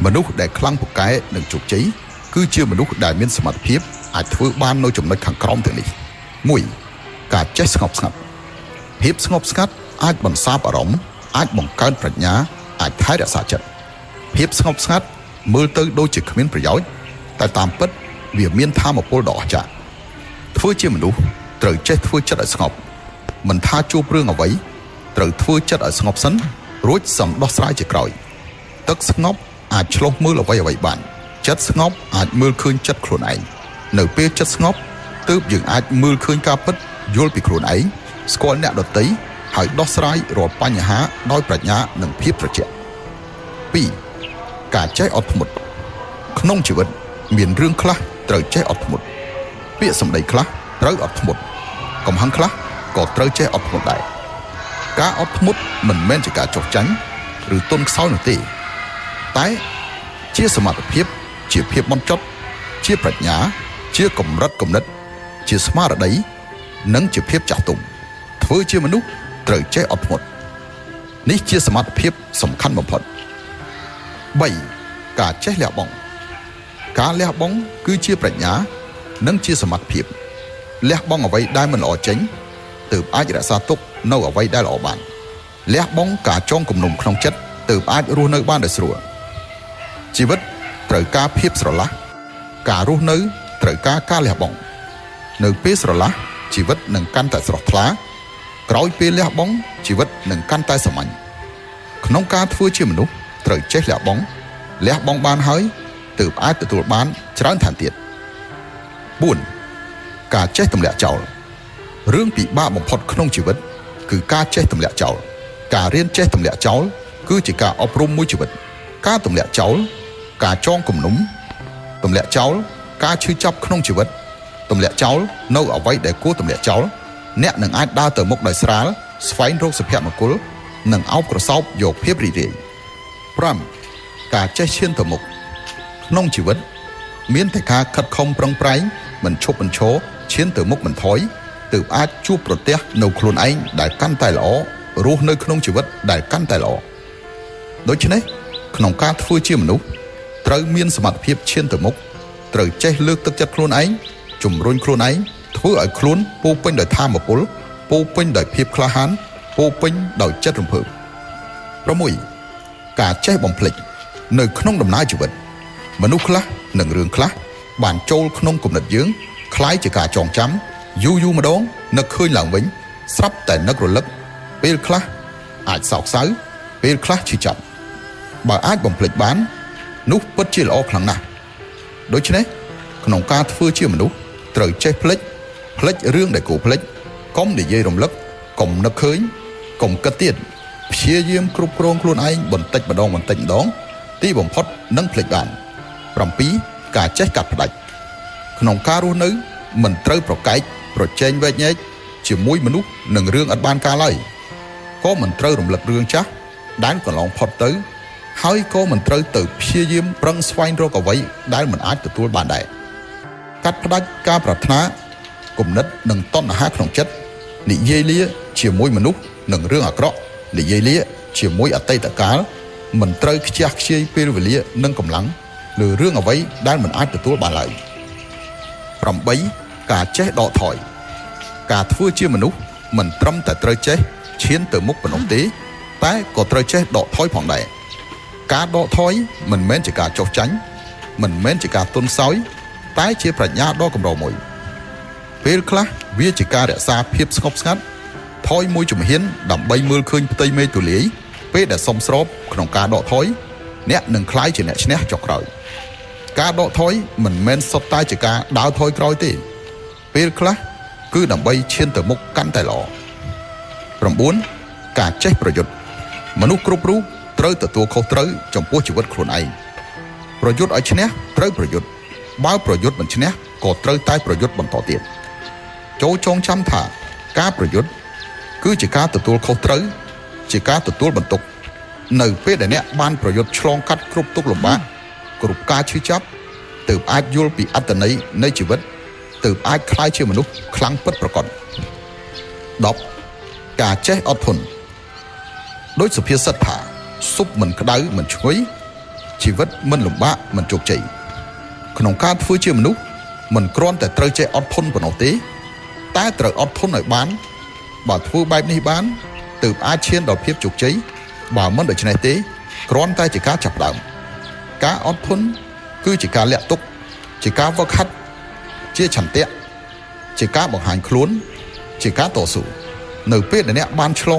មនុស្សដែលខ្លាំងពូកែនិងជោគជ័យគឺជាមនុស្សដែលមានសមត្ថភាពអាចធ្វើបាននៅចំណុចខាងក្រោមទាំងនេះ1ការចេះស្ងប់ស្ងាត់ភាពស្ងប់ស្ងាត់អាចបន្សាបអារម្មណ៍អាចបង្កើនប្រាជ្ញាអាចថែរក្សាចិត្តភាពស្ងប់ស្ងាត់មើលទៅដូចជាគ្មានប្រយោជន៍តែតាមពិតវាមានថាមពលដ៏អស្ចារ្យធ្វើជាមនុស្សត្រូវចេះធ្វើចិត្តឲ្យស្ងប់មិនថាជួបរឿងអ្វីត្រូវធ្វើចិត្តឲ្យស្ងប់សិនរួចសឹមដោះស្រាយជាក្រោយ ទឹកស្ងប់អាចឆ្លុះមើលអ្វីអ្វីបានចិត្តស្ងប់អាចមើលឃើញចិត្តខ្លួនឯងនៅពេលចិត្តស្ងប់ទើបយើងអាចមើលឃើញការពិតយល់ពីខ្លួនឯងស្គាល់អ្នកដទៃហើយដោះស្រាយរាល់បញ្ហាដោយប្រាជ្ញានិងភាពត្រជាក់2ការចេះអត់ធ្មត់ក្នុងជីវិតមានរឿងខ្លះត្រូវចេះអត់ធ្មត់ពាក្យសម្ដីខ្លះត្រូវអត់ធ្មត់កំហឹងខ្លះក៏ត្រូវចេះអត់ធ្មត់ដែរការអត់ធ្មត់មិនមែនជាការចុះចាញ់ឬទន់ខ្សោយនោះទេ តែជាសមត្ថភាពជាភាពមន់ចត់ជាប្រាជ្ញា ជាកម្រិតគំនិត ជាស្មារតីនិងជាភាពចាស់ទុំធ្វើជាមនុស្សត្រូវចេះអត់ធ្មត់នេះជាសមត្ថភាពសំខាន់បំផុត3ការចេះលះបង់ការលះបង់គឺជាប្រាជ្ញា និងជាសមត្ថភាពលះបង់អ្វីដែលមិនល្អចេញទើបអាចរក្សាទុកនៅអ្វីដែលល្អបានលះបង់ការចងគំនុំក្នុងចិត្តទើបអាចរស់នៅបានដោយស្រួល ជីវិតត្រូវការភាពស្រឡះការរស់នៅត្រូវការការលះបង់នៅពេលស្រឡះជីវិតនឹងកាន់តែស្រស់ថ្លាក្រោយពេលលះបង់ជីវិតនឹងកាន់តែសាមញ្ញក្នុងការធ្វើជាមនុស្សត្រូវចេះលះបង់លះបង់បានហើយទើបអាចទទួលបានច្រើនថែមទៀត4ការចេះទម្លាក់ចោលរឿងពិបាកបំផុតក្នុងជីវិតគឺការចេះទម្លាក់ចោលការរៀនចេះទម្លាក់ចោលគឺជាការអប់រំមួយជីវិតការទម្លាក់ចោលការចងគំនុំ ទម្លាក់ចោលការឈឺចាប់ក្នុងជីវិតទម្លាក់ចោលនៅអ្វីដែលគួរទម្លាក់ចោលអ្នកនឹងអាចដើរទៅមុខដោយស្រាលស្វែងរកសុភមង្គលនិងអោបក្រសោបយកភាពរីករាយ5ការចេះឈានទៅមុខក្នុងជីវិតមានតែការខិតខំប្រឹងប្រែងមិនឈប់មិនឈរឈានទៅមុខមិនថយទើបអាចជួបប្រទះនៅខ្លួនឯងដែលកាន់តែល្អរស់នៅក្នុងជីវិតដែលកាន់តែល្អ ដូច្នេះក្នុងការធ្វើជាមនុស្សត្រូវមានសមត្ថភាពឈានទៅមុខត្រូវចេះលើកទឹកចិត្តខ្លួនឯងជំរុញខ្លួនឯងធ្វើឲ្យខ្លួនពោរពេញដោយថាមពលពោរពេញដោយភាពក្លាហានពោរពេញដោយចិត្តរំភើប6ការចេះបំភ្លេចនៅក្នុងដំណើរជីវិតមនុស្សខ្លះនិងរឿងខ្លះបានចូលក្នុងគំនិតយើងคล้ายជាការចងចាំយូរយូរម្ដងនឹកឃើញឡើងវិញស្រាប់តែនឹករលឹកពេលខ្លះអាចសោកសៅពេលខ្លះឈឺចាប់ បើអាចបំភ្លេចបាននោះពិតជាល្អខ្លាំងណាស់ដូច្នេះក្នុងការធ្វើជាមនុស្សត្រូវចេះភ្លេចភ្លេចរឿងដែលគួរភ្លេចកុំនិយាយរំលឹកកុំនឹកឃើញកុំគិតទៀតព្យាយាមគ្រប់គ្រងខ្លួនឯងបន្តិចម្ដងបន្តិចម្ដងទីបំផុតនឹងភ្លេចបាន7ការចេះកាត់ផ្ដាច់ក្នុងការរស់នៅមិនត្រូវប្រកែកប្រជែងវែកញែកជាមួយមនុស្សនឹងរឿងអត់បានការឡើយ ក៏មិនត្រូវរំលឹករឿងចាស់ដែលកន្លងផុតទៅ ហើយក៏មិនត្រូវទៅព្យាយាមប្រឹងស្វែងរកអ្វីដែលមិនអាចទទួលបានដែរកាត់ផ្ដាច់ការប្រាថ្នាគំនិតនិងតណ្ហាក្នុងចិត្តនិយាយលាជាមួយមនុស្សនិងរឿងអាក្រក់និយាយលាជាមួយអតីតកាលមិនត្រូវខ្ជះខ្ជាយពេលវេលានិងកម្លាំងលើរឿងអ្វីដែលមិនអាចទទួលបានឡើយ8ការចេះដកថយ ការធ្វើជាមនុស្សមិនត្រឹមតែត្រូវចេះឈានទៅមុខប៉ុណ្ណោះទេ តែក៏ត្រូវចេះដកថយផងដែរការដកថយមិនមែនជាការចុះចាញ់មិនមែនជាការទន់ខ្សោយតែជាប្រាជ្ញាដ៏កម្រមួយពេលខ្លះវាជាការរក្សាភាពស្ងប់ស្ងាត់ថយមួយជំហានដើម្បីមើលឃើញផ្ទៃមេឃទូលាយពេលដែលសមស្របក្នុងការដកថយអ្នកនឹងក្លាយជាអ្នកឈ្នះចុងក្រោយការដកថយមិនមែនសុទ្ធតែជាការដើរថយក្រោយទេ ពេលខ្លះគឺដើម្បីឈានទៅមុខកាន់តែល្អ9ការចេះប្រយុទ្ធមនុស្សគ្រប់រូបត្រូវទទួលខុសត្រូវចំពោះជីវិតខ្លួនឯងប្រយុទ្ធឲ្យឈ្នះត្រូវប្រយុទ្ធបើប្រយុទ្ធមិនឈ្នះក៏ត្រូវតែប្រយុទ្ធបន្តទៀតចូលចងចាំថាការប្រយុទ្ធគឺជាការទទួលខុសត្រូវជាការទទួលបន្ទុកនៅពេលដែលអ្នកបានប្រយុទ្ធឆ្លងកាត់គ្រប់ទុក្ខលំបាកគ្រប់ការឈឺចាប់ទើបអាចយល់ពីអត្ថន័យនៃជីវិតទើបអាចក្លាយជាមនុស្សខ្លាំងពិតប្រាកដ10ការចេះអត់ធន់ដោយសុភាសិតថាស៊ុបមិនក្តៅមិនឈ្ងុយ ជីវិតមិនលំបាកមិនជោគជ័យក្នុងការធ្វើជាមនុស្សមិនគ្រាន់តែត្រូវចេះអត់ធន់ប៉ុណ្ណោះទេ តែត្រូវអត់ធន់ឲ្យបាន បើធ្វើបែបនេះបានទើបអាចឈានដល់ភាពជោគជ័យបើមិនដូច្នេះទេគ្រាន់តែជាការចាប់ផ្ដើមការអត់ធន់គឺជាការលាក់ទុកជាការវឹកហាត់ជាឆន្ទៈជាការបង្ហាញខ្លួន ជាការតស៊ូនៅពេលដែលអ្នកបានឆ្លង